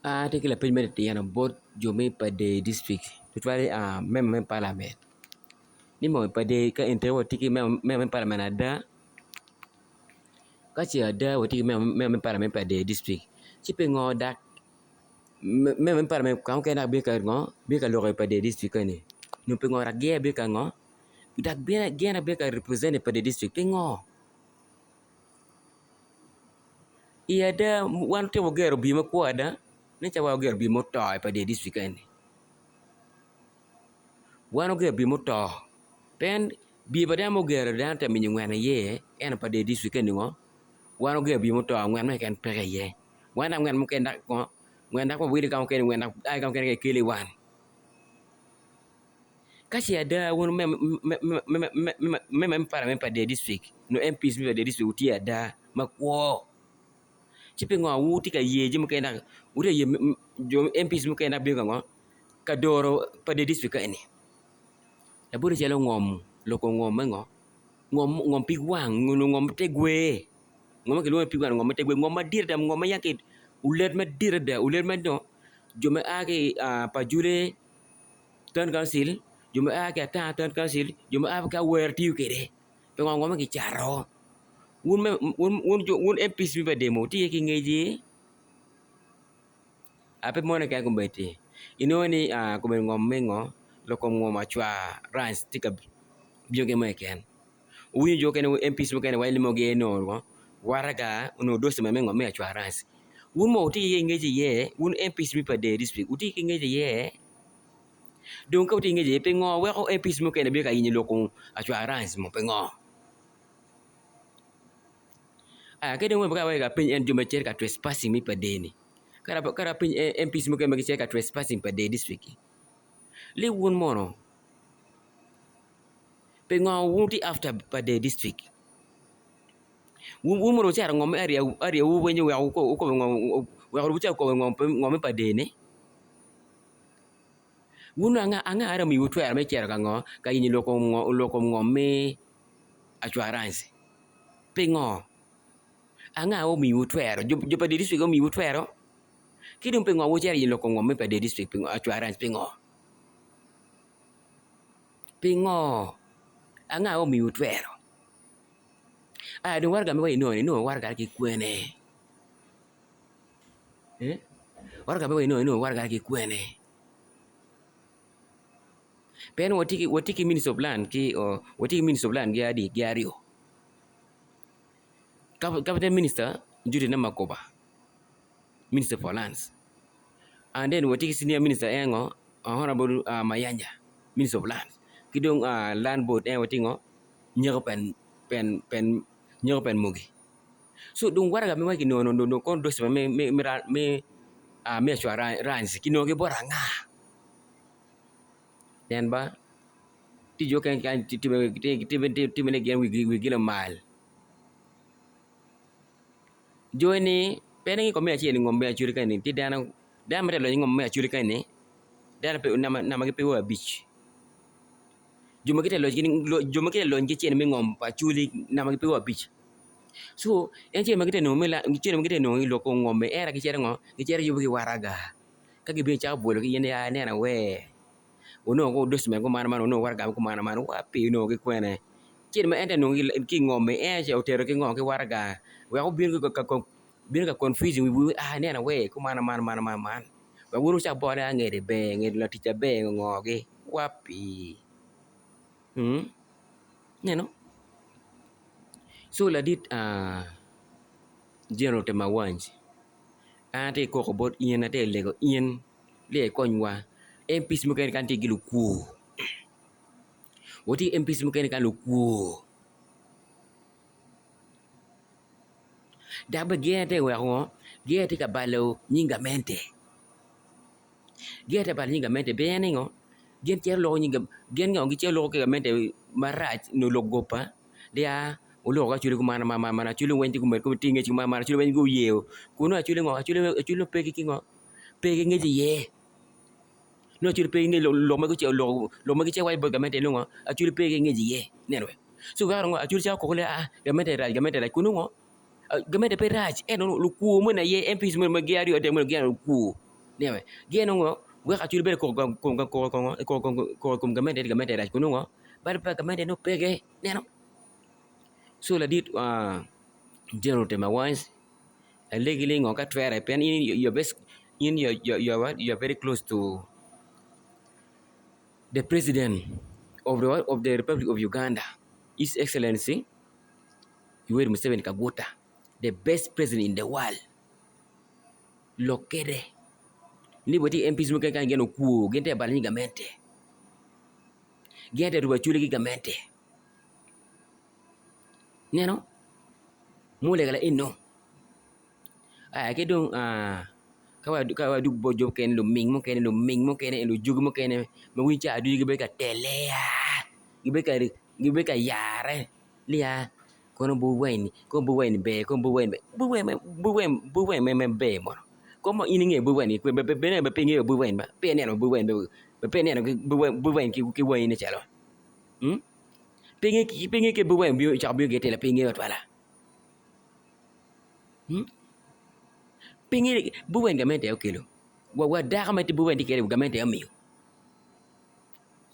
An atye ki lapeny me titino bot jo me Pader district tutwale member me palament ni moo i Pader ka eni watye ki member me palament ada ka ce ada watye ki member me palament me Pader district ci pingo dok member me palament ka mukene dok bino ka ngo bino ka lok i Pader district eni nyo pingo dok gin aye bino ka ngo dok gin aye bino ka represent i Pader district pingo? I ada wan tye wagero bim makwo ada nen calo wan wagero bim muto i Pader district eni wan wagero bim muto pien bim pa dano mugero dano tye ka miyo ngwen iye ento Pader district eni ngo wan wagero bim muto ngwen mo keken peke iye wan dok ngwen mukene dok ngo ngwen dok wawilo ka mukene ngwen dok a ki ka mukene kikelo i wan. Ka ce ada wun me palament pa Pader district nyo MPs me Pader district wutye ada makwo ci pingo wutye ka ye jami mukene dok wutye ka ye jo MPs mukene dok bino ka ngo ka doro Pader district ka eni labote calo ngom loko ngom me ngo ngom pig wang nyo ngom te gwe ngom ma kilwongo ni pig wang ngom me te gwe ngom madit adada ngom ma yam ki olet madit adada olet ma dong jo ma a ki i Pajule Town Council, jo ma a ki Atanga Town Council, jo ma a ki Awer tiyo kwede pingo ngo ma kicato wun MPs me Pademo wutye ki ngec pe mono keken kombeddi inongo ni kombeddi ngom me ngo lok kom ngom acwar ranch tye ka bino ki mo keken wuwinyo jo mukene MPs mukene waco ni mogo ginongo waraga onongo document me ngo me acwar ranch wun mogo wutye ki ngec iye wun MPs me Pader district wutye ki ngec iye dong ka wutye ki ngec iye pingo weko MPs mukene bino ka yenyo lok kom acwar ranch mo pingo ka dong ka apeny en jo ma gicito ka trespassing me Pader ni ka dong apeny MPs mukene ma gicito ka trespassing Pader district ni wun mono pingo wutye after Pader district wun mono wucito ngom me area wu weng weko wucito kobo ngom me Pader ni wun anga dong omiwu twero me cito ka ngo ka yenyo lok kom ngom me acwaranci pingo anga omiwu twero jo pa district omiwu twero ki dong pingo wucito yenyo lok kom ngom me Pader district acwaranci pingo pingo anga omiwu twero aya dong waraga ma inongo ni inongo waraga ki kwene waraga ma inongo ni inongo waraga ki kwene pien watye ki minister of land ki watye ki minister of land gin adi gin aryo cabinet minister Judith Namakoba minister for lands and then watye ki senior minister en ngo honourable Mayanja minister of lands ki dong land board en watye ngo nyeko pen mugi so dong waraga ma kinongo ni kono document me assurance kinongo ki bot anga nen ba tye jo mukene kany timme ni gin wigi lamal jo-ni pe ni me acel ngom me acoli kany-ni tye dano dano ma tye ka lonyo ngom me acoli kany-ni dano nambagi pe o abic jo ma gitye ka lony ki cente me ngom pa acholi nambagi pe o abic co en cente ma gitye ka nongo ki i lok kom ngom-mi en aye gicito ngo gicito giyubo ki waraga ka gibino gicako bwolo ki in ni aa ineno awer onongo ko document kuman man onongo waraga kuman man wapi onongo ki kwene cente ma en tye ka nongo ki i ngom-mi en aye otero ki ngo ki waraga wek obin ka confusing wiwu aa ineno awer kuman man man man wek wun wucak bone ni ngede ber ngede laticca ber ngo-gi wapi ineno co ladit General Temawanci an atye ka koko bot in atye ka lego in ni ikonywa MPs mukene kany tye ki lukwor watye ki MPs mukene kany lukwor dok bene gin aye tye ka weko ngo gin aye tye ka balo nying gamente gin aye tye ka balo nying gamente pien ningo gin cito loko nying gin ngo gicito loko ki gamente marac nyo lok goba nia wuloko ki Acholi kuman man man Acholi weng tye tye ki ngec kuman man Acholi weng guye kun nongo Acholi ngo Acholi pe ki ngo pe ki ngec iye nongo Acholi pe ki ngec lok ma gucito loko lok ma gicito waco bot gamente nongo Acholi pe ki ngec iye ineno wee co weko ngo Acholi cako koko ni aa gamente rac gamente rac kun nongo gamente pe rac ento lukwor moni aye MPs moni ma gin aryo adek moni gin lukwor. Gin onongo weko Acholi bedo koko i kom gamente ni gamente rac kun nongo bal pa gamente nongo peke ineno. So ladit General Otema Wines alegi ni ngo ka twere pien in in you are very close to the president of the republic of Uganda his excellency Yoweri Museveni Kaguta the best president in the world. Lok kede ni bene tye MPs mukene kany gin okwo gin tye ka balo nying gamente gin tye ka rubo acholi ki gamente ineno mulega laeno aya ki dong ka wadwogo bot jo mukene luming mukene luming mukene lujogi mukene ma winyo ca ducu gibedo ka tele gibedo ka yare niya Kono Bobi Wine kono Bobi Wine ber kono Bobi Wine ber Bobi Wine Bobi Wine Bobi Wine mere ber mono kono ma in ingeyo Bobi Wine bene pe ingeyo Bobi Wine ba peya ineno Bobi Wine pe ineno Bobi Wine ki wangi nen calo pe ingeyo kit Bobi Wine ocako bino ki i tela pe ingeyo twala pe ingeyo Bobi Wine gamente aye okelo wa dako ma Bobi Wine tye kwede gamente aye omiyo.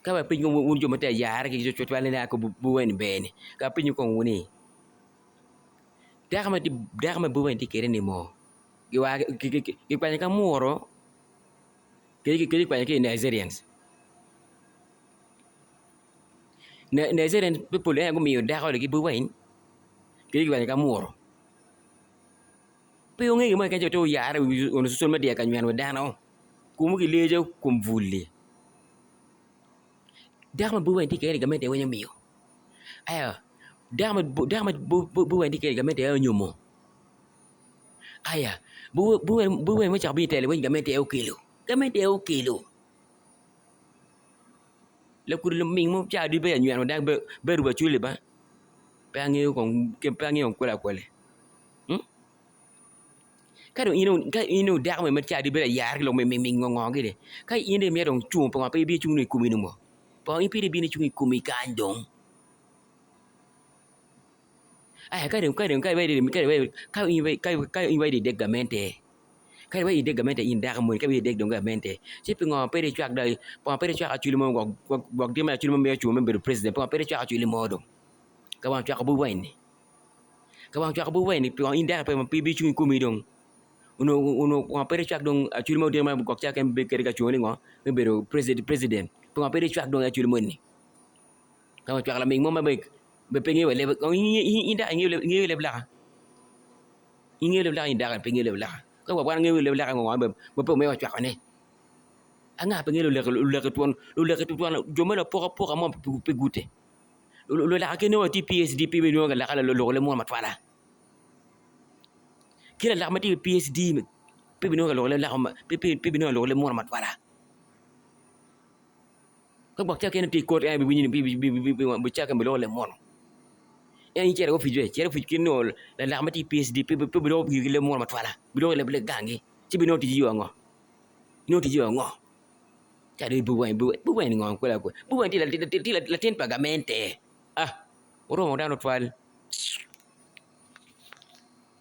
Ka wapinyo wun jo ma tye ka yare ki cwal ni Bobi ber ni, ka apenyo kong wu ni, dako ma Bobi tye kwede ni mo kikwanyo ki amuro kadi kikwanyo ki i Nigerians, Nigerians people aye gumiyo dako-ni ki Bobi kadi kikwanyo ki amuro pe wungeyo gin mo keken ci wuyare i social media ka nyweno dano. Kome kileco kom bul-li dako ma Bobi Wine tye kwede-ni gamente aye omiyo aya dako ma Bobi Wine tye kwede-ni gamente aye onyomo aya Bobi Wine ma ocako bino i telo weng gamente aye okelo gamente aye okelo lakudi laming mo ca ducu bedo ka nyweno dano bedo rubo acholi ba pe angeyo kong kwele akwele. Ka dong in dong dako ma ca bedo ayara ki lok me ming ngo ngo gini ka in dong imito dong cung pingo pe ibino icung i komi nongo pingo in pe ibino icung i komi kany dong aya ka dong ka dong ka in iwaco ni ideg gamente ka iwaco ni ideg gamente in dako moni ka iwaco ni ideg dong gamente ci pingo pe icwak dong pingo pe icwako acholi mo gwok tye mere acholi mo mito cung me bedo president pingo pe icwako acholi mo dong ka wang cwako Bobi Wine ni. Ka wang ocwako Bobi Wine ni pingo in dako pe ibicung i komi dong onongo pingo pe icwak dong Acholi mo ma gwok ca keken bed kwede ka cungo ni ngo me bedo president pingo pe icwak dong Acholi moni ka ocwako laming mo ma bene pe ngeyo wa leb in dako ingeyo leb laka ingeyo leb laka in dako pe ingeyo leb laka ka wa wan wangeyo leb laka ngo ma pe wamiyo wacwako ne anga pe ngeyo luleke twon jo ma lapokapoka mo pe gute. Lulaka kene wa tye i PHD pe ibinongo ka laka loko leb munu matwala ki lalak ma tye i PHD pe ibinongo ka loko leb munu matwala ka gwok ca kene tye i kot en aye ibiwinyo ni ca kene biloko leb munu en in icito i opic cit i opic ki nongo lalak ma tye i PHD pe biloko giri ki leb munu matwala biloko leb gangi ci ibinongo tic iyo ango inongo tic iyo ango. Ka dong Bobi Wine, Bobi Wine ngo kwede akweda? Bobi Wine tye latin pa gamente. Ah, oromo dano twal.